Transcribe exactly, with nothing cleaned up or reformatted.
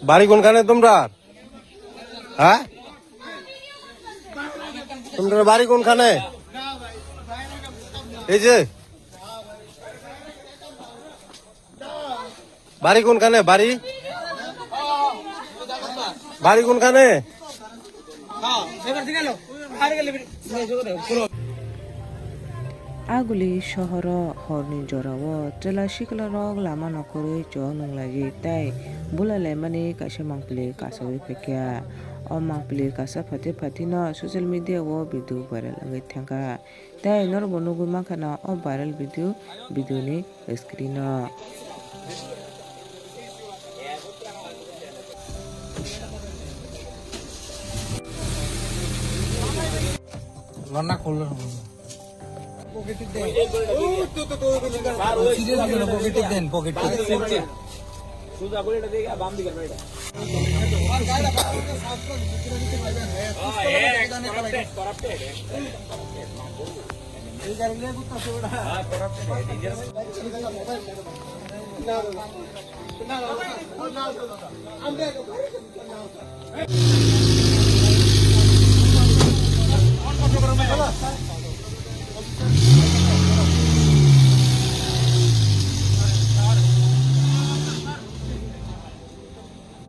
বাড়ি কোনখানে তোমরা? হ্যাঁ, তোমরা বাড়ি কোনখানে? এই যে বাড়ি কোনখানে? বাড়ি, বাড়ি কোনখানে? Aguli sohoro horni jorao chwla sikla rok lama nokhorwi chwng nunglaidi tei bulai laimani kaisa mangpili kasawi phaikha. O mangpili kasa phatwi phatwino social media o video viral wngwi thangkha. Tei norokbo nugwi mankha na o viral video, video ni screen o. Lona kholo. Serious golo, pocket den, pocket. সোজা করে এটা দিয়ে বাম দিকে এটা। হ্যাঁ, এক corrupted, corrupted, একদম corrupted। হ্যাঁ, corrupted, dangerous।